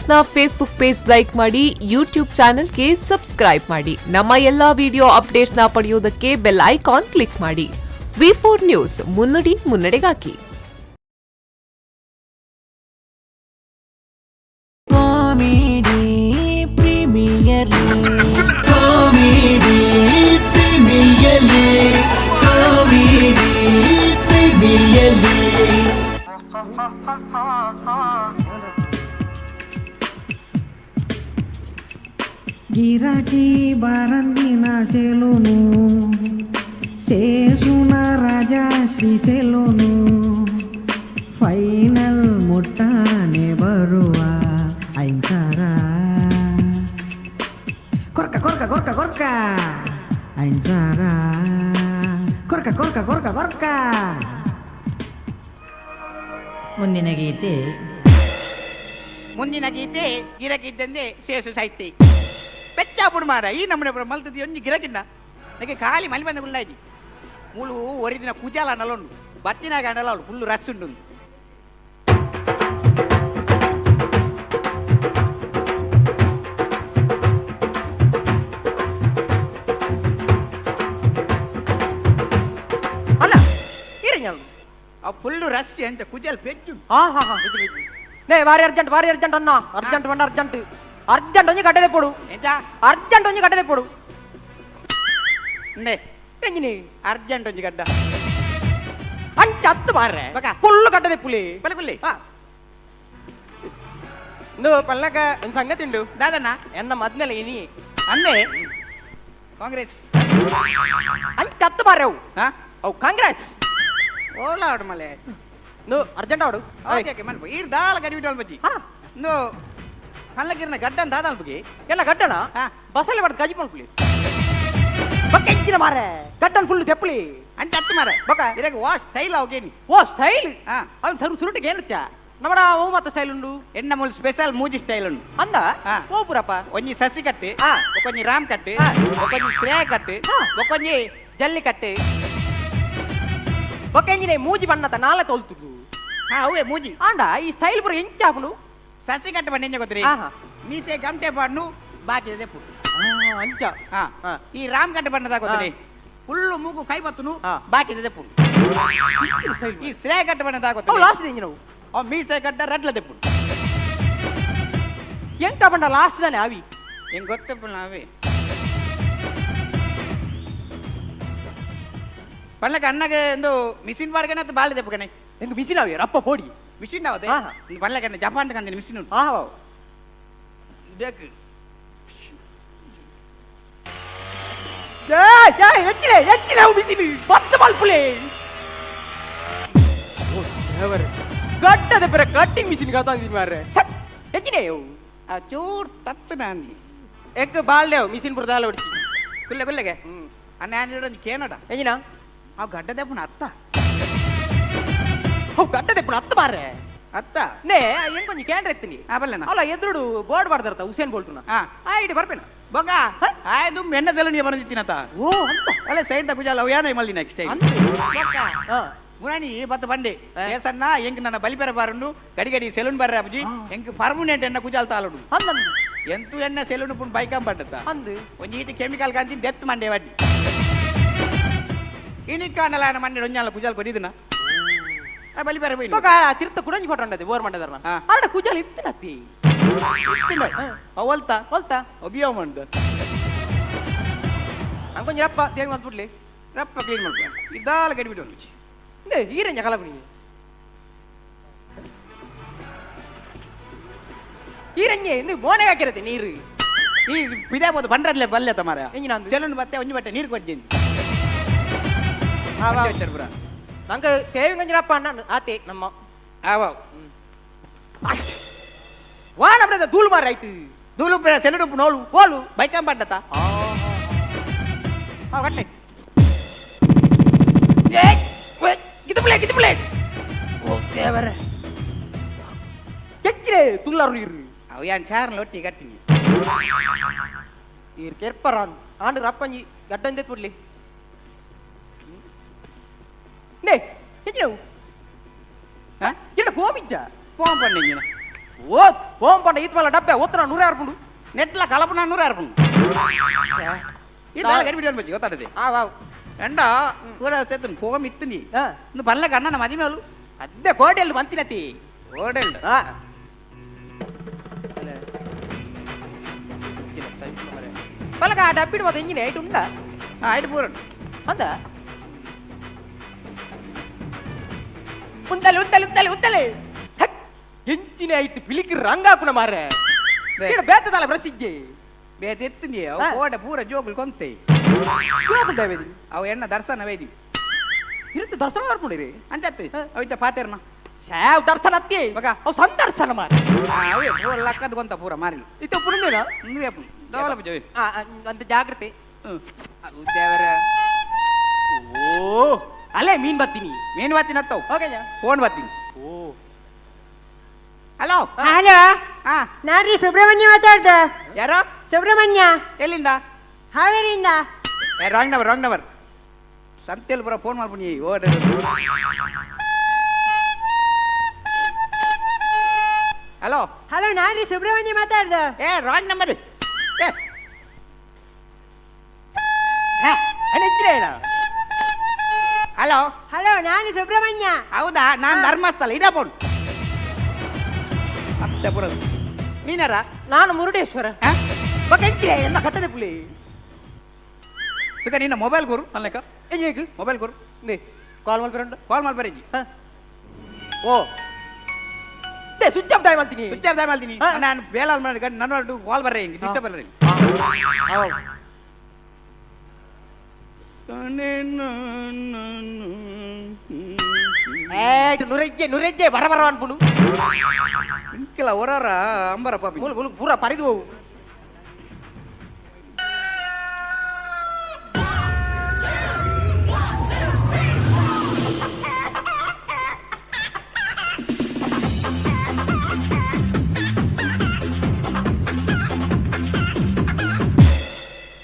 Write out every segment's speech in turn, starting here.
News ನ Facebook page like ಮಾಡಿ, YouTube ಚಾನೆಲ್ಗೆ ಸಬ್ಸ್ಕ್ರೈಬ್ ಮಾಡಿ. ನಮ್ಮ ಎಲ್ಲಾ ವಿಡಿಯೋ ಅಪ್ಡೇಟ್ಸ್ ನ ಪಡೆಯುವುದಕ್ಕೆ ಬೆಲ್ ಐಕಾನ್ ಕ್ಲಿಕ್ ಮಾಡಿ. ವಿ ಫೋರ್ ನ್ಯೂಸ್, ಮುನ್ನುಡಿ ಮುನ್ನಡೆಗಾಗಿ. Comedy premier league, comedy premier league, comedy premier league. ಗಿರಾಕಿ ಬಾರಂದಿನ ಸೆಲೂನು, ಸೇಸುನ ರಾಜ ಶ್ರೀ ಸೆಲೂನು, ಫೈನಲ್ ಮುಟ್ಟಾನೆ ಬರುವ ಐಂಸಾರ. ಕೊರ್ಕ ಕೊರ್ಕ ಕೊರ್ಕ ಕೊರ್ಕ ಐಂಸಾರ, ಕೊರ್ಕ ಕೊರ್ಕ ಕೊರ್ಕ ಕೊರ್ಕ. ಮುಂದಿನ ಗೀತೆ. ಮುಂದಿನ ಗೀತೆ ಗಿರಕಿದ್ದಂದೆ ಸೇಸು ಸಾಹಿತ್ಯ ಪೆಚ್ಚಾಪುಡು ಮಾರ. ಈ ನಮ್ಮನೆ ಪುರ ಮಲ್ತದಿ ಒಂಜಿ ಗಿರಕಿನ್ನ ನನಗೆ ಖಾಲಿ ಮಲಿ ಬಂದ ಗುಲ್ಲಾಜಿ ಮೂಲು ಒರಿದಿನ ಕುಜಾಲ ನಲೊಂಡು ಬತ್ತಿನಾಗ ಅನಲ ಫುಲ್ಲು ರಸ್ ಉಂಟು. ಅಲ್ಲ ಈರಂಜ. ಆ ಫುಲ್ಲು ರಸ್ ಎಂತ ಕುಜಾಲ್ ಪೆಜ್ಜು. ಹಾ ಹಾ ಹಾ, ನೇ ಬಾರಿ ಅರ್ಜೆಂಟ್, ಬಾರಿ ಅರ್ಜೆಂಟ್ ಅಣ್ಣ. ಅರ್ಜೆಂಟ್ ಬಂಡ, ಅರ್ಜೆಂಟ್ ಅರ್ಜೆಂಟ್ ಒಂಜಿ ಕಟ್ಟದೆ ಪೋಡು. ಎಂತ? ಅರ್ಜೆಂಟ್ ಒಂಜಿ ಕಟ್ಟದೆ ಪೋಡು. ಉಂಡೆ. ಎಂಜಿನಿ? ಅರ್ಜೆಂಟ್ ಒಂಜಿ ಗಡ್ಡ. ಅಂಚ ಹತ್ತು ಮಾರ್ರೆ. ಬಕ. ಫುಲ್ಲು ಕಟ್ಟದೆ ಪುಲಿ. ಬಲೆ ಕುಲ್ಲಿ. ಹಾ. ಇಂದು ಪಲ್ಲಕ ಒಂದು ಸಂಗತಿ ಉಂಡು. ದಾದಣ್ಣ. ಎನ್ನ ಮದ್ಮೇಲೆ ಇನಿ. ಅಂದೆ ಕಾಂಗ್ರೆಸ್. ಅಂಚ ಹತ್ತು ಮಾರ್ರೆ ಅವು. ಹಾ. ಅವು ಕಾಂಗ್ರೆಸ್. ಓಲ ಆಡು ಮಲೆ. ಇಂದು ಅರ್ಜೆಂಟ್ ಅವಡು. ಓಕೆ ಓಕೆ, ಮನ್ಪು ಈರ್ ದಾಲ ಗಡಿಬಿಟ್ಟು ಅಲ್ಬಜ್ಜಿ. ಹಾ. ಇಂದು ಪಲ್ಲಕಿರ್ನ ಗಡ್ಡನ್ ದಾದ ಅಲ್ಪಗೆ. ಎಲ್ಲ ಗಡ್ಡಣ. ಹಾ. ಬಸ್ಸಲ್ಲಿ ಬಡ್ದು ಗಜಿ ಮಲ್ಪುಲಿ ಬಕ್ಕ ಎಂಚಿನ ಮಾರ್ರೆ, ಗಡ್ಡನ್ ಫುಲ್ ತೆಪ್ಪಲಿ. ಅಂಚ ಹತ್ತು ಮಾರ. ಬೊಕ? ಇರಗೆ ವಾ ಸ್ಟೈಲ್ ಅವಗೇನಿ? ಓ ಸ್ಟೈಲ್. ಹಾ. ಅವನು ಸರು ಸುರುಟಿಗೆ ಏನು ನಮ್ಮಡ ಓ ಮತ್ತ ಸ್ಟೈಲ್ ಉಂಡು. ಎಣ್ಣ ಮೂಲು ಸ್ಪೆಷಲ್ ಮೂಜಿ ಸ್ಟೈಲ್ ಉಂಡು. ಅಂದ. ಹಾ. ಓ ಪುರಪ್ಪ. ಒಂಜಿ ಸಸಿ ಕಟ್ಟು, ಹಾ. ಒಂಜಿ ರಾಮ್ ಕಟ್ಟು, ಹಾ. ಒಂಜಿ ಶ್ರೇಯ ಕಟ್ಟು, ಹಾ. ಒಂಜಿ ಜಲ್ಲಿಕಟ್ಟೆ. ಬೊಕ್ಕ ಎಂಜಿನೆ ಮೂಜಿ ಬಣ್ಣದ ನಾಲೆ ತೋಲ್ತುದು. ಹಾ, ಅವೇ ಮೂಜಿ. ಆಂಡ ಈ ಸ್ಟೈಲ್ ಪುರ ಎಂಚಾಪುನು? ಸಸಿ ಕಟ್ಟು ಬಣ್ಣ ಎಂಜ ಗೊತ್ತ್ರಿ? ಆಹಾ. ಮೀಸೆ ಗಂಟೆ ಪಾಡ್ನು ಬಾಕಿ ದೆಪ್ಪು. ಅಂಚ. ಹಾ. ಹಾ. ಈ ರಾಮ್ ಕಟ್ಟು ಬಣ್ಣದ ಗೊತ್ತ್ರಿ? ಫುಲ್ಲು ಮೂಗು ಕೈ ಬತ್ತುನು, ಹಾ. ಬಾಕಿ ದೆಪ್ಪು. ಸ್ಟೈಲ್. ಈ ಶ್ರೇಯ ಕಟ್ಟು ಬಣ್ಣದ ಅವು ಗೊತ್ತ್ರಿ? ಲಾಸ್ಟ್ ಎಂಜಿನವು? ಅವ್ ಮೀಸೆ ಕಟ್ಟ ರಡ್ಲ ದೆಪ್ಪು. ಎಂಕ ಬಣ್ಣ ಲಾಸ್ಟ್ ತಾನೆ ಅವಿ. ಹೆಂಗ್ ಗೊತ್ತಪ್ಪ ನಾವೇ ಪಲ್ಲಕ ಅಣ್ಣಗೆ ಒಂದು ಮಿಷಿನ್ ಬಾಡ್ಗನೆ ಅದು ಬಾಳೆ ದೆಪ್ಪಗನೆ. ಎಂಕ್ ಮಿಷಿನ್ ಅವಿ ರಪ್ಪ ಪೋಡಿ. ಮಿಷಿನ್ ಅವದೆ. ಆಹಾ. ಪಲ್ಲಕನ್ನ ಜಪಾನ್ ಕಂದಿನ ಮಿಷಿನ್ ಉಂಟು. ಹಾ. ದೇಕ್. ಎಚ್ಚಿಲೆ ಎಚ್ಚಿಲೆ, ಅವು ಮಿಷಿನ್ ಪತ್ತು ಮಲ್ಪುಲೆ. ಗಡ್ಡದ ಪೆರ ಕಟ್ಟಿಂಗ್ ಮಿಷಿನ್ ಕಾತಾಂದಿನ ಮಾರ್ರೆ. ಎಚ್ಚಿನೆ ಅವು. ಆ ಚೂರ್ ತತ್ತು ನಾಂದಿ. ಎಂಕ್ ಬಾಳ್ಲೆ ಅವು ಮಿಷಿನ್ ಪುರ ದಾಲ ಹೊಡಿಸಿ. ಕುಲ್ಲೆ ಕುಲ್ಲೆಗೆ ಅಣ್ಣ ನಾನು ಒಂಜಿ ಕೇನಡ. ಎಂಜಿನ? ಅವು ಗಡ್ಡ ದೆಪ್ಪುನ ಅತ್ತ? ಅವು ಗಡ್ಡದ ಪುರ ಹತ್ತು ಮಾರ್ರೆ. ಅತ್ತ. ನೇ ಎಂಕೊಂಜಿ ಕ್ಯಾಂಡ್ರ ಎತ್ತೀನಿ. ಆ ಬಲ್ಲೆನ. ಅಲ್ಲ ಎದುರುಡು ಬೋರ್ಡ್ ಬಾರ್ದರ್ತ ಹುಸೇನ್ ಬೋಲ್ಟುನ. ಹಾ. ಆ ಇಡಿ ಬರ್ಪೇನ. ಬೊಗ. ಹ? ಆಯ್ತು, ಮೆನ್ನ ಸೆಲೂನ್ ಬರಂದಿತ್ತಿನತ. ಓ ಅಂತ. ಅಲ್ಲ ಸೈಡ್ ದ ಕುಜಾಲ ಅವು ಯಾನ ಮಲ್ಲಿ ನೆಕ್ಸ್ಟ್ ಟೈಮ್. ಅಂತೆ. ಹಾ. ಮುರಾಣಿ ಬತ್ತ ಬಂಡೆ. ಹಾ. ಕೇಸನ್ನ ಎಂಕ್ ನನ್ನ ಬಲಿಪೆರ ಬಾರುಂಡು, ಗಡಿ ಗಡಿ ಸೆಲೂನ್ ಬರ್ರೆ ಅಬುಜಿ, ಎಂಕ್ ಪರ್ಮನೆಂಟ್ ಎನ್ನ ಕುಜಾಲ್ ತಾಲುಡು. ಅಂದಂದು. ಎಂತು ಎನ್ನ ಸೆಲೂನ್ ಪುಣ್ ಬೈಕಂ ಪಡ್ಡತ್ತ. ಅಂದು. ಒಂಜಿ ಈತಿ ಕೆಮಿಕಲ್ ಕಾಂತಿ ದೆತ್ ಮಂಡೆ ವಡ್ಡಿ ಇನಿಕ್ಕಾಂಡಲ ಮಂಡೆ ಒಂಜಾಲ ಕುಜಾಲ್ ಕೊಡಿದನ ಆ ಬಲಿಪೆರ ಪೋಯಿನ. ಬೊಕ ತಿರ್ತ ಕುಡಂಜಿ ಫೋಟೋ ಉಂಡದೆ ಬೋರ್ ಮಂಡದರ್ನ. ಹಾ. ಅರಡ ಕುಜಾಲ್ ಇತ್ತಿನತ್ತಿ. ಇತ್ತಿನ ಅವಲ್ತ. ಹೊಲ್ತ. ಒಬಿಯೋ ಮಂಡ. ಅಂಕೊಂಜಿ ರಪ್ಪ ಸೇವ್ ಮಾಡ್ಬಿಡ್ಲಿ. ರಪ್ಪ ಕ್ಲೀನ್ ಮಾಡ್ಕೊ ಇದ್ದಾಲ ಗಡಿ ಬಿಟ್ಟು ಒಂಜಿ. ಇಂದೆ ಈರಂಜ ಕಲಪುನಿ ಈರಂಜೆ ಇಂದು ಮೋನೆ ಹಾಕಿರತ್ತೆ ನೀರು. ಈ ಪಿದೆ ಬೋದು ಬಂಡ್ರದ್ಲೆ ಬಲ್ಲೆ ಮಾರ. ಎಂಜಿನ ಅಂದು? ಸೆಲೂನ್ ಬತ್ತೆ ಒಂಜಿ ಬಟ್ಟೆ ನೀರು ಕೊಡ್ತೀನಿ. ಆ ವಾ. ಪುರ. ನಂಗೆ ಸೇವಿಂಗ್ ಒಂಜಿ ರಪ್ಪ ಅಣ್ಣ ಆತೆ ನಮ್ಮ. ಆವ. ವಾ ನಮ್ಮ ಧೂಳು ಮಾರ ಆಯ್ತು. ದೂಲು ಸೆಲೂನ್ ಉಪ್ಪು ನೋಲು. ಓಲು. ಬೈಕಂ ಪಡ್ಡತ. ಆ ಕಟ್ಲೆ. ಗಿದಪ್ಲೆ ಗಿದಪ್ಲೆ, ಓ ದೇವರೇ. ಕೆಚ್ಚಿಲೆ ತುಲ್ಲಾರು ನೀರು. ಅವು ಯಾನ್ ಚಾರ್ನ ಒಟ್ಟಿಗೆ ಕಟ್ಟಿನಿ. ನೀರು ಕೆರ್ಪರ ಆಂಡ್ ರಪ್ಪಂಜಿ ಗಡ್ಡಂದೆ ಬಿಡ್ಲಿ. ನೇ ಹೆಚ್ಚಿನವು. ಹಾ. ಇಲ್ಲ ಫೋನ್ ಇಜ್ಜ? ಫೋನ್ ಪಂಡಿಂಜಿನ. ಓ ಓಂ ಪಂಡ ಈತ್ಮಲ್ಲ ಡಬ್ಬೆ ಒತ್ತನ 100 ಅರ್ಪುಂಡು ನೆಟ್ಲ ಕಲಪನ 100 ಅರ್ಪುಂಡು ಈ ಗರಿಬಿಡಿ ಬಚ್ಚಿ ಗೊತ್ತಾಡದೆ ಆ ವಾವ್ ಎಂಡ ಕೂಡ ಸೇತನ್ ಫೋಮ್ ಇತ್ತು ನೀ ಇನ್ನು ಬಲ್ಲ ಕಣ್ಣನ ಮದಿ ಮೇಲು ಅದೇ ಕೋಟೆಯಲ್ಲಿ ಬಂತಿನತಿ ಕೋಟೆಲ್ ಆ ಬಲಗ ಆ ಡಬ್ಬಿಡು ಮತ್ತೆ ಇಂಜಿನ್ ಐಟ್ ಉಂಡ ಐಟ್ ಪೂರ ಅಂದ ಉಂದಲೆ ಉಂದಲೆ ಉಂದಲೆ ಉಂದಲೆ ಹಕ್ ಎಂಜಿನ ಐಟ್ ಪಿಲಿಕ್ ರಂಗಾಕುನ ಮಾರೆ ಬೇತದಲ್ಲ ಪ್ರಸಿದ್ಧಿ ಬೇತೆತ್ತು ನೀ ಕೋಟೆ ಪೂರ ಜೋಗುಲ್ ಕೊಂತೆ ಜೋಗುಲ್ ದೇವೇದಿ ಅವು ಎಣ್ಣ ದರ್ಶನ ವೇದಿ ಇರುತ್ತೆ ದರ್ಶನ ಮಾಡ್ಕೊಂಡಿರಿ ಅಂಚತ್ತು ಅವಿತ ಪಾತೇರ್ನ ಶಾವ್ ದರ್ಶನ ಅತ್ತಿ ಬಗ ಅವು ಸಂದರ್ಶನ ಮಾರೆ ಅವೇ ಪೂರ ಲಕ್ಕದ ಕೊಂತ ಪೂರ ಮಾರಿ ಇದು ಪುಣ್ಯನ ಇಂದು ದೋಲ ಪೂಜೆ ಅಂತ ಜಾಗ್ರತೆ ದೇವರ ಓ ಅಲ್ಲೇ ಮೀನ್ ಬತ್ತೀನಿ ಮೀನ್ ಬತ್ತೀನಿ ಅತ್ತವು ಓಕೆ ಫೋನ್ ಬತ್ತೀನಿ ಓ ಹಲೋ ಹಲೋ ಹಾ ನಾನ್ರಿ ಸುಬ್ರಹ್ಮಣ್ಯ ಮಾತಾಡ್ದ ಯಾರೋ ಸುಬ್ರಹ್ಮಣ್ಯ ಎಲ್ಲಿಂದ ಹಾವೇರಿಯಿಂದ wrong number wrong number ಸಂತೆಯಲ್ಲಿ ಬರೋ ಫೋನ್ ಮಾಡ್ಬಿಡಿ ಓ ಹಲೋ ಹಲೋ ನಾನ್ರಿ ಸುಬ್ರಹ್ಮಣ್ಯ ಮಾತಾಡ್ದ ಏ ರಾಂಗ್ ನಂಬರ್ ಏ ಹಲೋ ಹಲೋ ನಾನು ಸುಬ್ರಹ್ಮಣ್ಯ ಹೌದಾ ನಾನು ಧರ್ಮಸ್ಥಳ ಇದೇ ಫೋನ್ ಮತ್ತೆ ಬರೋದು ನೀನಾರ ನಾನು ಮುರುಡೇಶ್ವರ ಎಲ್ಲ ಕಟ್ಟದೆ ಪುಲಿ ಈಗ ನಿನ್ನ ಮೊಬೈಲ್ ಗುರು ಅಲ್ಲಕ್ಕ ಹೇಗೆ ಮೊಬೈಲ್ ಗುರು ನೀ ಕಾಲ್ ಮಾಡ್ಬರಂಡು ಕಾಲ್ ಮಾಡ್ಬರೀ ಓ ಸ್ವಿಚ್ ಆಫ್ ದಾಯ್ ಮಾಡ್ತೀನಿ ಸ್ವಿಚ್ ಆಫ್ ದಾಯ್ ಮಾಡ್ತೀನಿ ನಾನು ಬೇಲಾಲ್ ಮಾಡಿ ನನ್ನ ಕಾಲ್ ಬರ್ರಿ ಹಿಂಗೆ ಡಿಸ್ಟರ್ಬ್ ಬರ್ರಿ ನುರೆಜ್ಜೆ ನುರೆಜ್ಜೆ ಬರ ಬರ ಅನ್ಪುಡು ಇಂಕೆಲ್ಲ ಹೊರಾರ ಅಂಬರ ಪಾಪಿ ಮುಲ್ ಮುಲ್ ಪೂರ ಪರಿದು ಹೋಗು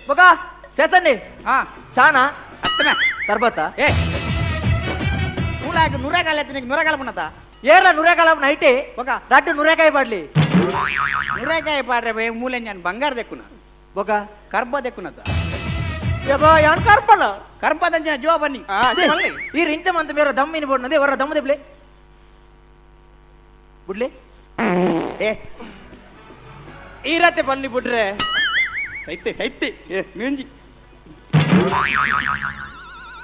ಬಗ ಸೇಸನ್ನಿ ಹಾ ಚಾನ ಅತ್ತಮೆ ಸರ್ಬತ್ತ ಏ ನೂರಾಕ ನೂರಾಕಾಲ ಎತ್ತಿನ ನೂರಾಕಾಲ ಪುಣತ ಏರ್ಲ ನೂರಾಕಾಲ ನೈಟೆ ಬೊಕ ರಡ್ಡು ನೂರಾಕಾಯಿ ಪಾಡ್ಲಿ ನೂರಾಕಾಯಿ ಪಾಡ್ರೆ ಬೇ ಮೂಲೆ ನಾನು ಬಂಗಾರ ದೆಕ್ಕುನ ಬೊಕ ಕರ್ಬ ದೆಕ್ಕುನತ ಯಬ್ಬಾ ಯಾನ್ ಕರ್ಪಣ ಕರ್ಪದಂಚಿನ ಜೋ ಬನ್ನಿ ಈ ರಿಂಚಮ ಅಂತ ಮೇರ ದಮ್ಮಿನ ಬೋರ್ಡ್ ನದೇ ಹೊರ ದಮ್ಮದೆ ಬಿಡ್ಲೆ ಬಿಡ್ಲೆ ಏ ಈ ರಾತೆ ಬನ್ನಿ ಬಿಡ್ರೆ ಸೈತೆ ಸೈತೆ ಏ ಮಿಂಜಿ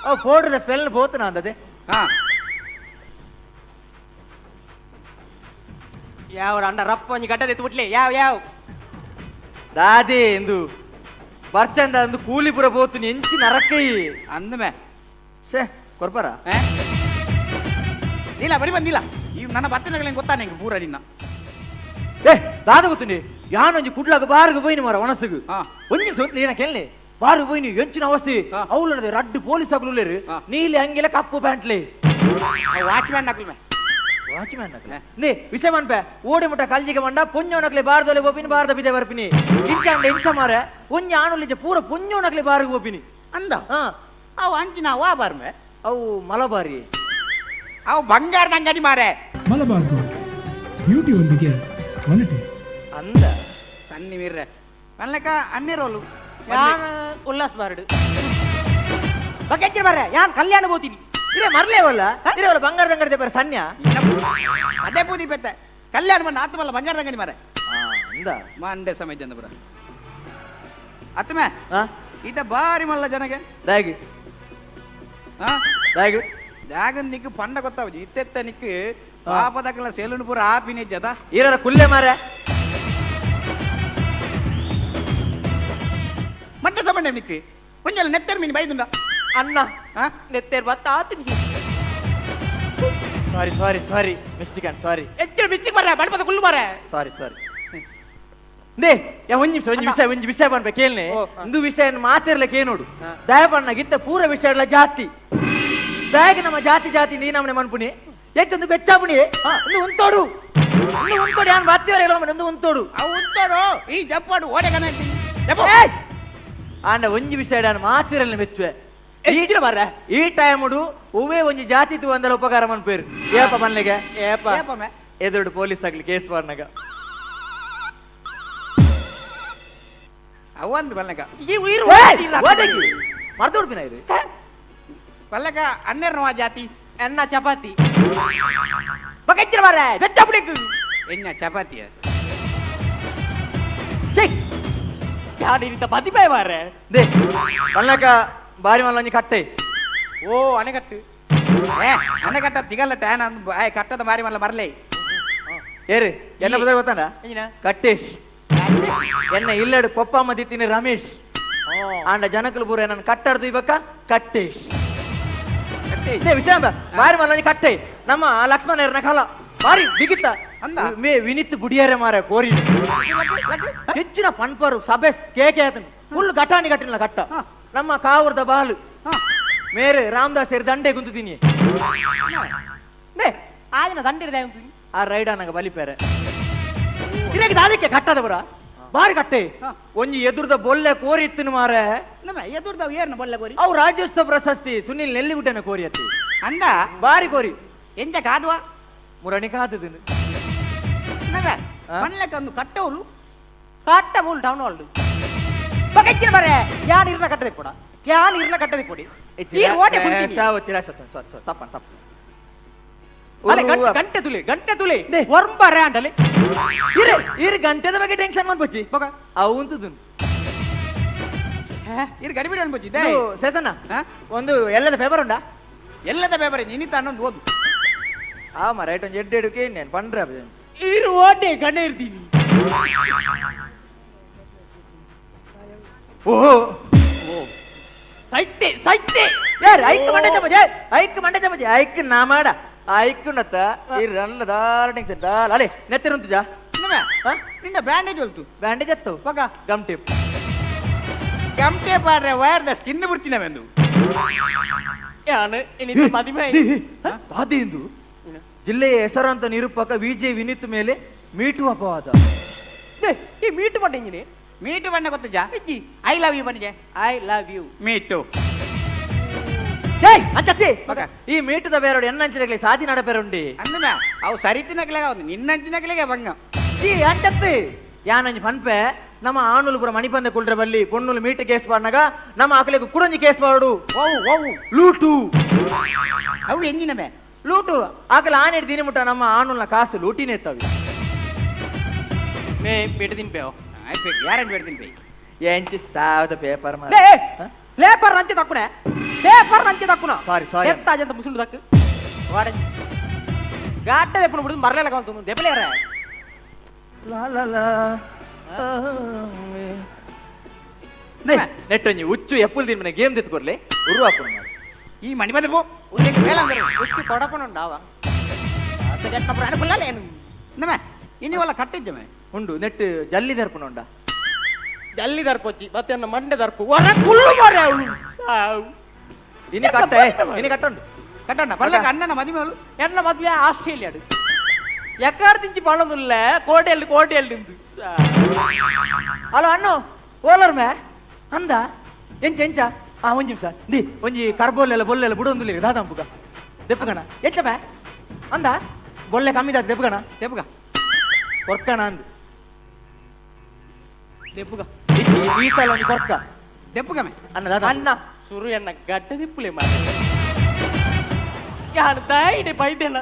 ಅವ್ ಫೋಡ್ರದ ಸ್ಮೆಲ್ ಬೋತನ ಅಂದದೆ ಹಾ ಯಾವ ಅಣ್ಣ ರಪ್ಪ ಒಂಜಿ ಗಡ್ಡದ ಎತ್ತು ಬಿಟ್ಲೆ ಯಾವ ಯಾವ ದಾದೆ ಎಂದು ಬರ್ಚಂದ ಅಂದು ಕೂಲಿಪುರ ಬೋತು ಎಂಚಿ ನರಕೈ ಅಂದಮೆ ಶೇ ಕೊರ್ಪರ ಇಲ್ಲ ಬರಿ ಬಂದಿಲ್ಲ ಈ ನನ್ನ ಬತ್ತಿನಗಲೇನು ಗೊತ್ತಾ ನಿಂಗೆ ಪೂರ ನಿನ್ನ ಏ ದಾದ ಗೊತ್ತುನಿ ಯಾನೊಂಜಿ ಕುಡ್ಲಾಗ ಬಾರ್ಗ ಪೋಯಿನಿ ಮಾರ ಒಣಸುಗು ಹಾ. ಒಂಜಿ ನಿಮಿಷ ಏನ ಕೇಳಿ ಬಾರ್ಗ ಪೋಯಿನಿ ಎಂಚಿನ ಅವಸ್ಥೆ ಹಾ. ಅವ್ಲನದೆ ರಡ್ಡು ಪೊಲೀಸ್ ಆಗ್ಲುಲ್ಲೇರು ಹಾ. ನೀಲಿ ಅಂಗಿಲ ಕಪ್ಪು ಪ್ಯಾಂಟ್ಲಿ ವಾಚ್ಮ್ಯಾನ್ ನಕಲ್ಮೆ ವಾಚ್ಮ್ಯಾನ್ ನಕಲೆ ನೇ ವಿಷಯ ಮನ್ಪೆ ಓಡಿ ಮುಟ್ಟ ಕಲ್ಜಿಗೆ ಮಂಡ ಪೊಂಜೋನಕ್ಲೆ ಬಾರ್ದೊಲೆ ಬೋಪಿನಿ ಬಾರ್ದ ಬಿದೆ ಬರ್ಪಿನಿ ಇಂಚ ಅಂಡ ಇಂಚ ಮಾರ ಒಂಜಿ ಆನುಲಿಜ ಪೂರ ಪೊಂಜೋನಕ್ಲೆ ಬಾರ್ಗ ಬೋಪಿನಿ ಅಂದ ಹಾ ಅವು ಅಂಚಿನ ವಾ ಬಾರ್ಮೆ ಅವು ಮಲಬಾರಿ ಅವು ಬಂಗಾರದ ಅಂಗಡಿ ಮಾರೆ ಮಲಬಾರ್ ಗೋಲ್ಡ್ ಬ್ಯೂಟಿಯೊಂದಿಗೆ ಒನಟೆ ಅಂದ ಸನ್ನಿ ಮೀರ್ರೆ ಮನ್ಲಕ ಅನ್ನಿರೋಲು ಯಾನ್ ಉಲ್ಲಾಸ್ ಬಾರ್ಡು ಬಗೆ ಎಂಚಿನ ಮಾರ್ರೆ ಯಾನ್ ಕಲ್ಯಾಣ ಬೋತೀನಿ ಇರೇ ಮರ್ಲೇವಲ್ಲ ಇರೇ ಬಂಗಾರದ ಅಂಗಡಿ ಬರ ಸನ್ಯ ಅದೇ ಬೂದಿ ಪೆತ್ತೆ ಕಲ್ಯಾಣ ಮಣ್ಣ ಆತ್ಮಲ್ಲ ಬಂಗಾರದ ಅಂಗಡಿ ಮಾರೆ ಅಂದ ಮಂಡೆ ಸಮಯ ಚಂದ್ರಪುರ ಅತ್ತಮೆ ಹಾ ಈತ ಬಾರಿ ಮಲ್ಲ ಜನಗೆ ದಾಗಿ ಹಾ ದಾಗಿ ಜಾಗ ನಿಕ್ಕು ಪಂಡ ಗೊತ್ತಾವಜಿ ಇತ್ತೆತ್ತ ನಿಕ್ಕು ಪಾಪದಕ್ಕಲ್ಲ ಸೆಲೂನ್ ಪೂರ ಆಪಿನ ಜದ ಈರರ ಕುಲ್ಲೆ ಮಾರೆ ಮಂಡೆ ಸಮಂಡೆ ನಿಕ್ಕು ಒಂಜಲ ನೆತ್ತರ್ ಮೀನು ಬೈದುಂಡ ಅಣ್ಣ ಹಾ ನೆತ್ತೇರ್ ಬತ್ತ ಆತು ಸಾರಿ ಸಾರಿ ಸಾರಿ mistake and sorry ಎಂಚಿನ ಬಿಚ್ಚಿಗೆ ಮಾರ್ರೆ ಬಡಪದ ಕುಲ್ಲು ಮಾರ್ರೆ ಸಾರಿ ಸಾರಿ they ಯಾ ಒಂಜಿ ನಿಮಿಷ ಒಂಜಿ ವಿಷಯ ಒಂಜಿ ವಿಷಯ ಪನ್ಪೆ ಕೇಳ್ನೆ ಓ, ಇಂದು ವಿಷಯ ಮಾತಿರ್ಲಿಕ್ಕೆ ಏನೋಡು ದಯಪಣ್ಣ ಗಿತ್ತ ಪೂರ ವಿಷಯ ಎಲ್ಲ ಜಾತಿ ಬ್ಯಾಗ್ ನಮ್ಮ ಜಾತಿ ಜಾತಿ ನೀ ನಮ್ಮನೆ ಮನ್ಪುನಿ ಯಾಕಂದು ಬೆಚ್ಚಾಪುಣಿ ಒಂದು ಉಂತೋಡು ಒಂದು ಉಂತೋಡು ಯಾನ್ ಬಾತಿವರೆ ಇಲ್ಲ ಒಂದು ಉಂತೋಡು ಅವು ಉತ್ತೋಡು ಈ ಜಪ್ಪಾಡು ಓಡೆ ಕಣ ಏಯ್! ಆಂಡ ಒಂಜಿ ವಿಷಯ ನಾನು ಮಾತಿರಲ್ಲ ಮೆಚ್ಚುವೆ ಎಂಚಿನ ಮಾರ್ರೆ ಈ ಟೈಮುಡು ಒವ್ವೇ ಒಂಜಿ ಜಾತಿ ತೂ ಅಂದಲ ಉಪಕಾರ ಮನ್ಪೇರು ಏಪ ಮನ್ಲಿಗೆ ಏಪ ಏಪಮೆ ಎದುರು ಪೊಲೀಸ್ ಆಗಲಿ ಕೇಸ್ ಮಾಡ್ನಾಗ ಅವೊಂದು ಬಲ್ಲಗ ಈ ಉಯಿರು ಮರ್ದು ಉಡ್ಪಿನ ಇದು ಬಲ್ಲಗ ಅನ್ನೆರ್ನವ ಜಾತಿ ಎನ್ನ ಚಪಾತಿ ಬಕಚ್ಚಿರ ಮಾರೆ ಬೆಚ್ಚ ಪುಡಿಕ್ ಎನ್ನ ಚಪಾತಿ ಛೇ ಯಾರು ಇಂತ ಪತಿಪೇ ಮಾರೆ they ಬಲ್ಲಕ ಬಾರಿ ಮಲ್ಲೊಂಜಿ ಕಟ್ಟೆ ಓ ಅಣೆಕಟ್ಟು ಏ ಅಣೆಕಟ್ಟ ತಿಗಲ್ಲ ಟ್ಯಾನ್ ಅಂದ್ ಕಟ್ಟದ ಬಾರಿ ಮಲ್ಲ ಮರಲೇ ಏರಿ ಎನ್ನ ಬದಲು ಗೊತ್ತಾನ ಎಂಜಿನ ಕಟ್ಟೇಶ್ ಎನ್ನ ಇಲ್ಲಡು ಪೊಪ್ಪ ಮದಿತೀನಿ ರಮೇಶ್ ಆಂಡ ಜನಕಲು ಪೂರ ನನ್ನ ಕಟ್ಟಾಡ್ದು ಇಬಕ್ಕ ಕಟ್ಟೇಶ್ ಇದೇ ವಿಷಯ ಬಾರಿ ಮಲ್ಲೊಂಜಿ ಕಟ್ಟೆ ನಮ್ಮ ಲಕ್ಷ್ಮಣ ಕಲ ಬಾರಿ ಬಿಗಿತ ಅಂದ? ಮೇ ವಿನಿತ್ ಗುಡಿಯಾರೆ ಮಾರ ಕೋರಿ ಹೆಚ್ಚಿನ ಪನ್ಪರು ಸಭೆ ಕೇಕೆ ಆತನು ಫುಲ್ ಘಟಾನಿ ಘಟಿನ ಕಟ್ಟ ನಮ್ಮ ಕಾವೂರ್ದ ಬಾಲು ಮೇರೆ ರಾಮದಾಸ್ ದಂಡೆ ಗುಂತುದೀನಿ ನೇ ಆದಿನ ದಂಡೆ ಆ ರೈಡ್ ಅನ್ನಗ ಬಲಿಪೇರೆ ಇರಕ್ಕೆ ದಾದಕ್ಕೆ ಕಟ್ಟದ ಬರ ಬಾರಿ ಕಟ್ಟೆ ಒಂಜಿ ಎದುರ್ದ ಬೊಲ್ಲೆ ಕೋರಿ ಇತ್ತಿನ ಮಾರೆ ನಮ್ಮ ಎದುರ್ದವ್ ಏರ್ನ ಬೊಲ್ಲೆ ಕೋರಿ ಅವು ರಾಜ್ಯೋತ್ಸವ ಪ್ರಶಸ್ತಿ ಸುನಿಲ್ ನೆಲ್ಲಿಗುಡ್ಡನ ಕೋರಿ ಅತ್ತಿ ಅಂದ ಬಾರಿ ಕೋರಿ ಎಂಜ ಕಾದ್ವಾ ಮುರಣಿ ಕಾದದನು ನಮ್ಮ ಮನ್ಲಕ್ಕೆ ಒಂದು ಕಟ್ಟವಳು ಕಟ್ಟ ಮೂಲ ಟೌನ್ ಹಾಲ್ ಬಕಚ್ಚಿನ ಮಾರೆ ಯಾನ್ ಇರ್ನ ಕಟ್ಟದೆ ಪೋಡ ಯಾನ್ ಇರ್ನ ಕಟ್ಟದೆ ಪೋಡಿ ಈ ಓಟೆ ಕುಂತೀನಿ ತಪ್ಪ ತಪ್ಪ ಅಲೆ ಗಂಟೆ ತುಲೆ ಗಂಟೆ ತುಲೆ ಒರ್ಂಬ ರ್ಯಾಂಡಲೆ ಇರು ಇರು ಗಂಟೆದ ಬಗ್ಗೆ ಟೆನ್ಷನ್ ಮಾಡ್ಬಚ್ಚಿ ಬೊಕ ಅವು ಉಂತುದು ಇರು ಗಡಿಬಿಡಿ ಅನ್ಬಚ್ಚಿ ಸೇಸಣ್ಣ ಒಂದು ಎಲ್ಲದ ಪೇಪರ್ ಉಂಡಾ ಎಲ್ಲದ ಪೇಪರ್ ನಿನ್ನಿತ ಅನ್ನೊಂದು ಓದು ಆಮ ರೈಟ್ ಒಂದು ಎಡ್ಡೆ ಎಡುಕೆ నేను ಪಂಡ್ರೆ ಇರು ಓಟೆ ಗಂಡೆ ಇರ್ತೀನಿ ಓಹೋ ಸೈತೆ ಸೈತೆ ಯಾರು ಐಕ್ ಮಂಡೆ ಚಮಚೆ ಐಕ್ ಮಂಡೆ ಚಮಚೆ ಐಕ್ ನಾ ಮಾಡ ಐಕ್ಕುನತ್ತ ಈ ರಲ್ಲ ದಾರ ಟೆನ್ಷನ್ ದಾಲ ಅಲೆ ನೆತ್ತಿರುಂತುಜಾ ನಿನ್ನ ಬ್ಯಾಂಡೇಜ್ ಹೊಲ್ತು ಬ್ಯಾಂಡೇಜ್ ಅತ್ತು ಪಗ gum tape gum tape ಆದ್ರೆ wire the skin ಬಿಡ್ತೀನವೆಂದು ಯಾನು ಇನ್ನಿತ ಮದಿಮೆ ಎಂದು ಜಿಲ್ಲೆಯ ಹೆಸರಾಂತ ನಿರೂಪಕ ವಿಜೆ ವಿನೀತ್ ಮೇಲೆ ಮೀಟು ಅಪವಾದ ಈ ಮೀಟು ಪಂಡ ಇಂಜಿನಿ ಮೀಟು ಬಣ್ಣ ಗೊತ್ತುಜಾ ಇಜ್ಜಿ I love you ಬನ್ನಿಗೆ I love you meet ಏಯ್ ಅಂಚತ್ತಿ ಈ ಮೀಟುದ ಬೇರೋಡು ಎನ್ನಂಚಿನಗಲಿ ಸಾದಿ ನಡಪೆರುಂಡಿ ಅಂದಮೆ ಅವು ಸರಿ ತಿನ್ನಕ್ಲೆಗ ಅವನು ನಿನ್ನಂಚಿನಕ್ಲೆಗೆ ಬಂಗ ಸಿ ಅಂಚತ್ತಿ ಯಾನಂಜಿ ಪನ್ಪೆ ನಮ್ಮ ಆಣುಲು ಪುರ ಮಣಿಪಂದೆ ಕುಲ್ರೆ ಬಲ್ಲಿ ಪೊಣ್ಣುಲು ಮೀಟು ಕೇಸ್ ಪಾಡ್ನಾಗ ನಮ್ಮ ಆಕಲೆಗ್ ಕುಡಂಜಿ ಕೇಸ್ ಪಾಡು ಓ ಓ ಲೂಟು ಅವು ಎಂಜಿನಮೆ ಲೂಟು ಆಕಲ ಆನೆಡ್ ದಿನ ಮುಟ್ಟ ನಮ್ಮ ಆಣುಲ್ನ ಕಾಸು ಲೂಟಿನೇ ಇತ್ತವೆ ಮೇ ಪೇಟೆ ತಿನ್ಪೇವು ಆಯ್ತು ಗ್ಯಾರಂಟಿ ಬೇಡ್ತೀನಿ ಬೈ ಎಂಚಿ ಸಾವಿರದ ಪೇಪರ್ ಲೇ ಲೇಪರ್ ರಂಚೆ ತಕ್ಕುನೆ ಪೇಪರ್ ರಂಚೆ ತಕ್ಕುನ ಸಾರಿ ಸಾರಿ ಎತ್ತಾಜಂತ ಮುಸುಂಡು ತಕ್ಕು ವಾಡ ಗಾಟೆ ದೆಪ್ಪನ ಬಿಡುದು ಮರಲೆಲ್ಲ ಕಾಣ್ತು ದೆಪ್ಪಲೇರ ಲಾ ಲಾ ಲಾ ನೆಟ್ಟೊಂಜಿ ಹುಚ್ಚು ಎಪ್ಪುಲ್ ದಿನ ಗೇಮ್ ತಿತ್ಕೊರ್ಲೆ ಉರು ಹಾಕೊಂಡು ಈ ಮಣಿ ಬದಪು ಹುಚ್ಚು ಕೊಡಪನುಂಡಾವ ಸರಿ ಅಪ್ಪನ ಅನುಕೂಲ ಏನು ನಮ್ಮ ಇನ್ನು ಕಟ್ಟಿದ್ದಮೆ ಉಂಡು ನೆಟ್ ಜಲ್ಲಿ ದರ್ಪಣ ಉಂಡ ಜಲ್ಲಿ ದರ್ಪೊಚ್ಚಿ ಮತ್ತೆ ನನ್ನ ಮಂಡೆ ದರ್ಪು ಹೊರ ಕುಳ್ಳು ಮಾರೆ ಅವಳು ಸಾವು ಇನಿ ಕಟ್ಟೆ ಇನಿ ಕಟ್ಟುಂಡು ಕಟ್ಟಣ್ಣ ಪಲ್ಲಕ ಅಣ್ಣನ ಮದುವೆ ಎನ್ನ ಮದುವೆ ಆಸ್ಟ್ರೇಲಿಯಾಡು ಎಕ್ಕಾರ ತಿಂಚಿ ಪಣೊಂದುಲ್ಲ ಕೋಟೆಯಲ್ಲಿ ಕೋಟೆಯಲ್ಲಿ ನಿಂದು ಹಲೋ ಅಣ್ಣು ಓಲರ್ ಮೇ ಅಂದ ಎಂಚ ಎಂಚ ಆ ಒಂಜಿ ನಿಮಿಷ the ಒಂಜಿ ಕರ್ಬೋಲೆಲ್ಲ ಬೊಲ್ಲೆಲ್ಲ ಬುಡೊಂದುಲ್ಲ ದಾದಂಪುಗ ದೆಪ್ಪಗಣ ಎಂಚ ಮೇ ಅಂದ ಬೊಲ್ಲೆ ಕಮ್ಮಿದ ದೆಪ್ಪಗಣ ದೆಪ್ಪಗ ಕೊರ್ಕಣ ಅಂದು ದೆಪ್ಪುಗ ಈ ಸಲ ಒಂಜಿ ಕೊರ್ಕ ದೆಪ್ಪುಗಮೆ ಅಣ್ಣ ದಾದ ಅಣ್ಣ ಸುರು ಎನ್ನ ಗಡ್ಡ ದಿಪ್ಪುಲೆ ಮಾರ ಯಾರು ದಾಯಿಡೆ ಬೈದೆಲ್ಲ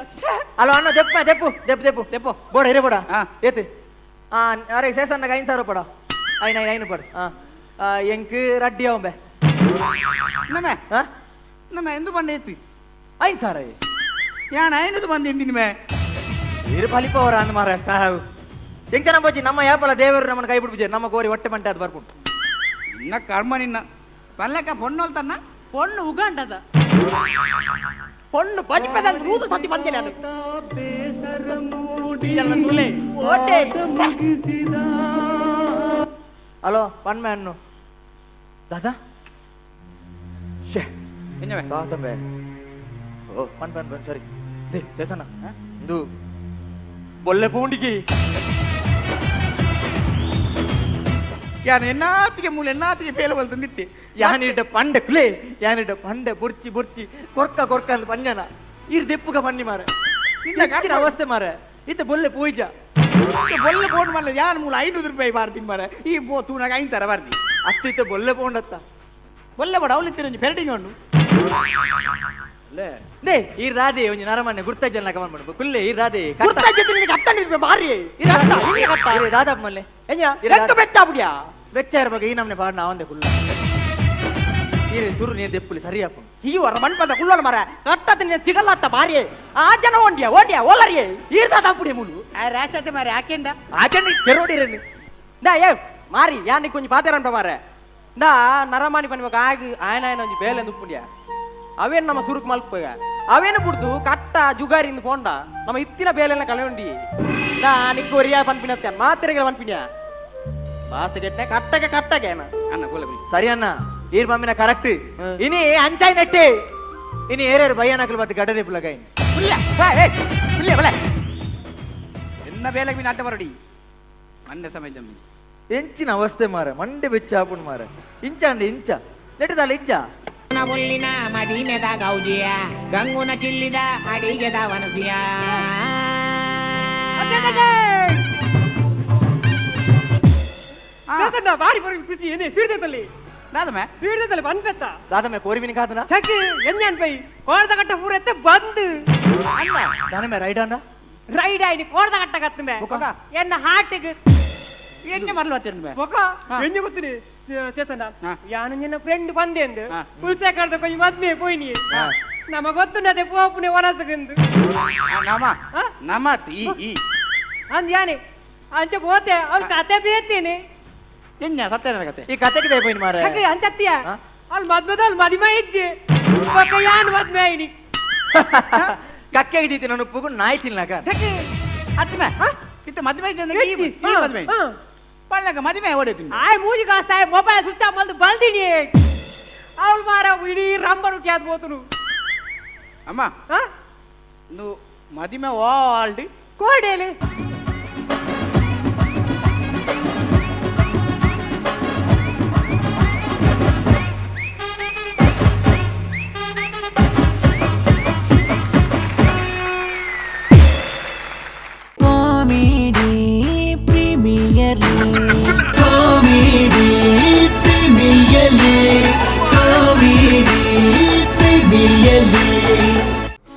ಹಲೋ ಅಣ್ಣ ದೆಪ್ಪ ದೆಪ್ಪು ದೆಪ್ಪು ದೆಪ್ಪು ದೆಪ್ಪು ಬೋಡ ಇರೇ ಬೋಡ ಆ. ಏತು ಆ ಅರೆ ಸೇಸಣ್ಣಗೆ ಐದು ಸಾವಿರ ಪಡ ಐನ ಐನ ಐನು ಪಡ ಆ ಎಂಕ್ ರಡ್ಡಿ ಅವಂಬೆ ನಮೆ ಆ ನಮ್ಮ ಎಂದು ಬಂಡೆ ಎತ್ತಿ ಐದು ಸಾವಿರ ಯಾನ್ ಐನದು ಬಂದು ಎಂದಿನ ಮೇ ಇರು ಫಲಿಪವರ ಅಂದ್ ಮಾರ ಸಾವು ಹೆಂಗ್ ಜನ ಬಜ್ಜಿ ನಮ್ಮ ಯಾಪಲ ದೇವರು ನಮ್ಮನ್ನ ಕೈ ಬಿಡ್ಬಿಜೆ ನಮ್ಮ ಕೋರಿ ಹೊಟ್ಟೆ ಮಂಟೆ ಅದು ಬರ್ಕೊಂಡು ನಿನ್ನ ಕರ್ಮ ನಿನ್ನ ಪಲ್ಲಕ ಪೊಣ್ಣೋಲ್ ತನ್ನ ಪೊಣ್ಣು ಉಗಾಂಡದ ಪೊಣ್ಣು ಬಜಿಪದ ನೂದು ಸತಿ ಬಂದೆ ನಾನು ಎಲ್ಲ ತುಲೆ ಓಟೆ ಹಲೋ ಪನ್ಮೆ ಅನ್ನು ದಾದಾ ಶೇ ಎಂಜಮೆ ತಾತಂಬೆ ಓ ಪನ್ ಪನ್ ಪನ್ ಸರಿ they ಸೇಸಣ್ಣ ಇಂದು ಬೊಲ್ಲೆ ಪೌಂಡಿಗೆ ಯಾನ್ ಎನ್ನಾತಿಗೆ ಮೂಲೆ ಎನ್ನಾತಿಗೆ ಪೇಲ ಬಲ್ತು ನಿತ್ತಿ ಯಾನಿಡ್ಡ ಪಂಡೆ ಕುಲೆ ಯಾನಿಡ್ಡ ಪಂಡೆ ಬುರ್ಚಿ ಬುರ್ಚಿ ಕೊರ್ಕ ಕೊರ್ಕ ಅಂದ್ ಪಂಜನ ಇರ್ ದೆಪ್ಪುಗ ಬನ್ನಿ ಮಾರೆ ನಿನ್ನ ಹೆಚ್ಚಿನ ಅವಸ್ಥೆ ಮಾರೆ ಇತ್ತ ಬೊಲ್ಲೆ ಪೂಜ ಬೊಲ್ಲೆ ಪೋಂಡ್ ಮಲ್ಲ ಯಾನ್ ಮೂಲ 500 ರೂಪಾಯಿ ಬಾರ್ದಿನ್ ಮರ ಈ ಬೋ ತೂನಾಗ 5 ಸಾವಿರ ಬಾರ್ದಿ. ಅತ್ತಿತ್ತ ಬೊಲ್ಲೆ ಪೋಂಡತ್ತ. ಬೊಲ್ಲೆ ಬೋಡ ಅವಲಿತ್ತಿರ ಪೆರಡಿಂಗ್ ಉಂಡು. ನೇ ಈ ರಾಧೆ ಒಂಜಿ ನರಮನೆ ಗುರ್ತಜ್ಜನ ಕಮನ್ ಮಾಡ್ಬೇಕು ಕುಲ್ಲೆ ಈ ರಾಧೆ. ಗುರ್ತಜ್ಜ ಕಟ್ಟಂడి ಬಾರಿ. ದಾದಪ್ಪ ಮಲ್ಲೆ ಬೆಚ್ಚ ಬೆಚ್ಚ ಇರ್ಬೇಕು ಈ ನಮ್ನೆ ಪಾಡ್ ನಾವಂದೆ ಕುಲ್ಲ ಈರೆ ಸುರು ನೀ ದೆಪ್ಪುಲಿ ಸರಿಯಪ್ಪ. ಈ ವರ ಮಣ್ಪದ ಕುಳ್ಳೋಣ ಮರ ಕಟ್ಟದ ತಿಗಲಾಟ ಬಾರಿ ಆ ಜನ ಓಂಡಿಯ ಓಂಡಿಯ ಓಲರಿಯೇ ಈರ್ ದಾದಾಪುಡಿ ಮುಲು ಆ ರಾಶತೆ ಮಾರೆ ಆಕೆಂಡ ಆಕೆಂಡ ಕೆರೋಡಿರನಿ. ದಾ ಏ ಮಾರಿ ಯಾನಿ ಕೊಂಚ ಪಾತೆರಂಟ ಮಾರೆ ದಾ ನರಮಾನಿ ಪನ್ಬೇಕು ಆಗಿ ಆಯನ ಆಯನ ಒಂಜಿ ಬೇಲೆ ಉಪ್ಪುಂಡಿಯ ಅವೇನು ನಮ್ಮ ಸುರುಕ್ ಮಲ್ಪಗ ಅವೇನು ಬಿಡ್ದು ಕಟ್ಟ ಜುಗಾರಿಂದ ಪೋಂಡ ನಮ್ಮ ಇತ್ತಿನ ಬೇಲೆಲ್ಲ ಕಳೆಯುಂಡಿ ದಾ ನಿಕ್ಕು ಒರಿಯ ಪನ್ಪಿನತ್ತೆ ಮಾತೆರೆಗಳ ಪನ್ಪಿನಿಯ ಬಾಸೆ ಕೆಟ್ಟೆ ಕಟ್ಟಗೆ ಕಟ್ಟಗೆ ಅಣ್ಣ ಕುಲ್ಲ. ಸರಿ ಅಣ್ಣ ಈರ್ ಮಮ್ಮಿನ ಕರೆಕ್ಟ್ ಇನಿ ಅಂಚಾಯ್ ನೆಟ್ಟೆ ಇನಿ ಏರೇರು ಬಯ್ಯನಕಲು ಬತ್ತು ಗಡ್ಡದೆ ಪುಲಗೈ. ಕುಲ್ಲ ಕುಲ್ಲ ಬಲ ಎನ್ನ ಬೇಲೆಗೆ ಮೀನು ಅಡ್ಡ ಬರಡಿ ಮಂಡೆ ಸಮಯ ಜಮ್ಮಿ. ಎಂಚಿನ ಅವಸ್ಥೆ ಮಾರ ಮಂಡೆ ಬೆಚ್ಚ ಹಾಪುಣ್ ಮಾರ ಇಂಚ ಅಂಡ ಇಂಚ ನೆಟ್ಟದಲ್ಲ ಇಂಚ. ಬೊಲ್ಲಿನ ಮದೀನೆದ ಗೌಜಿಯ ಗಂಗುನ ಚಿಲ್ಲಿದ ಅಡಿಗೆದ ವನಸಿಯ. ಬಾರಿ ಬರಿ ಖುಷಿ ಏನೇ ಸೀಡ್ದಲ್ಲಿ ದಾದಮೆ ಸೀಡ್ದಲ್ಲಿ ಬಂದ್ಬೆತ್ತ ದಾದಮೆ ಕೋರಿವಿನ ಕಾದನ ಚಕ್ಕಿ ಎಂಜಾನ್ ಪೈ ಕೋರ್ದ ಕಟ್ಟ ಪೂರ ಎತ್ತೆ ಬಂದು ಅಣ್ಣ ದಾನಮೆ ರೈಡ್ ಅಣ್ಣ ರೈಡ್ ಆಯ್ನಿ ಕೋರ್ದ ಕಟ್ಟ ಕತ್ತುಮೆ ಎನ್ನ ಹಾರ್ಟಿಗೆ ಎಣ್ಣೆ ಮರಲು ಹತ್ತಿರ ಬೊಕ ಎಣ್ಣೆ ಗೊತ್ತಿನಿ ಚೇತನ ಯಾನು ನಿನ್ನ ಫ್ರೆಂಡ್ ಬಂದೆಂದು ಪುಲ್ಸೆ ಕಡ್ದ ಕೊಯ್ ಮದ್ಮೆ ಪೋಯ್ನಿ ನಮ ಗೊತ್ತುಂಡದೆ ಪೋಪುನೆ ವನಸಗಂದು ನಮ ನಮ ಈ ಈ ಅಂದ್ ಯಾನೆ ಅಂಚ పోతే ಅವ್ಳು ಕತೆ ಬೇತೀನಿ. ಎಣ್ಣೆ ಸತ್ಯ ಕತೆ ಈ ಕತೆಗೆ ದಯಪೋಯ್ನಿ ಮಾರ ಹಾಗೆ ಅಂಚತ್ತಿಯ ಅಲ್ಲಿ ಮದ್ಮೆದ ಅಲ್ಲಿ ಮದಿಮೆ ಇಜ್ಜೆ ಬೊಕ ಯಾನ್ ಮದ್ಮೆ ಆಯ್ನಿ. ಕಕ್ಕೆಗೆ ದೀತಿ ನಾನು ಉಪ್ಪುಗು ನಾಯಿ ತಿನ್ನಾಕ ಅತ್ತಿಮೆ ಇತ್ತ ಮದ್ಮೆ ಇದ್ದೆ ಈ ಮದ್ಮೆ ಪಳ್ಳಗ ಮದ್ಮೆ ಓಡೇತೀನಿ. ಆಯ್ ಮೂಜಿ ಕಾಸ್ತಾಯ್ mobile switch off ಮಲ್ದು ಬಲ್ದಿನಿ ಅವಳು ಮಾರ ಇಡೀ ರಂಬರು ಕ್ಯಾದ್ పోతును. ಅಮ್ಮ నువ్వు మదిమే old కోడేలు comedy premier league, comedy premier league, comedy premier league.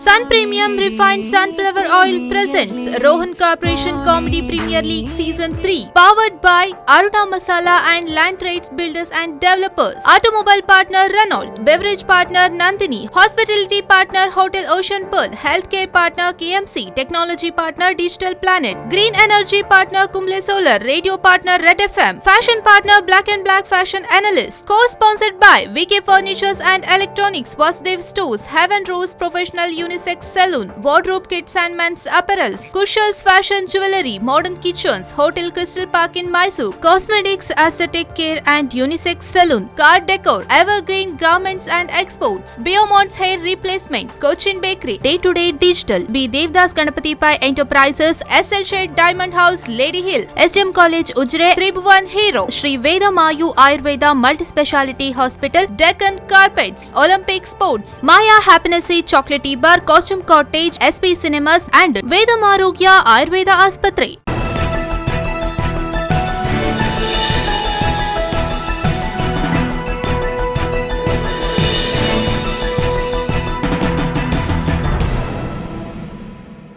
Sun Premium Refined Sunflower Oil presents Rohan Corporation Comedy Premier League Season 3, powered by Aruna Masala and Land Trades Builders and Developers, Automobile Partner Renault, Beverage Partner Nandini, Hospitality Partner Hotel Ocean Pearl, Healthcare Partner KMC, Technology Partner Digital Planet, Green Energy Partner Kumble Solar, Radio Partner Red FM, Fashion Partner Black and Black Fashion Analyst, co-sponsored by VK Furnitures and Electronics, Vasudev Stores, Heaven Rose Professional Unisex Saloon, Wardrobe Kids and Men's Apparels, Kushal's Fashion Jewelry, Modern Kitchens, Hotel Crystal Park in Mysore, Cosmetics, Aesthetic Care and Unisex Saloon, Car Decor, Evergreen Garments and Exports, Biomont's Hair Replacement, Cochin Bakery, Day to Day Digital, B. Devdas Ganapati Pai Enterprises, SL Shade Diamond House, Lady Hill, SDM College, Ujire, Tribhuvan Hero, Sri Veda Mayu Ayurveda Multi-Speciality Hospital, Deccan Carpets, Olympic Sports, Maya Happiness Chocolatey Bar, Costume Cottage, SP Cinemas and Vedam Arogya Ayurveda Aspatre.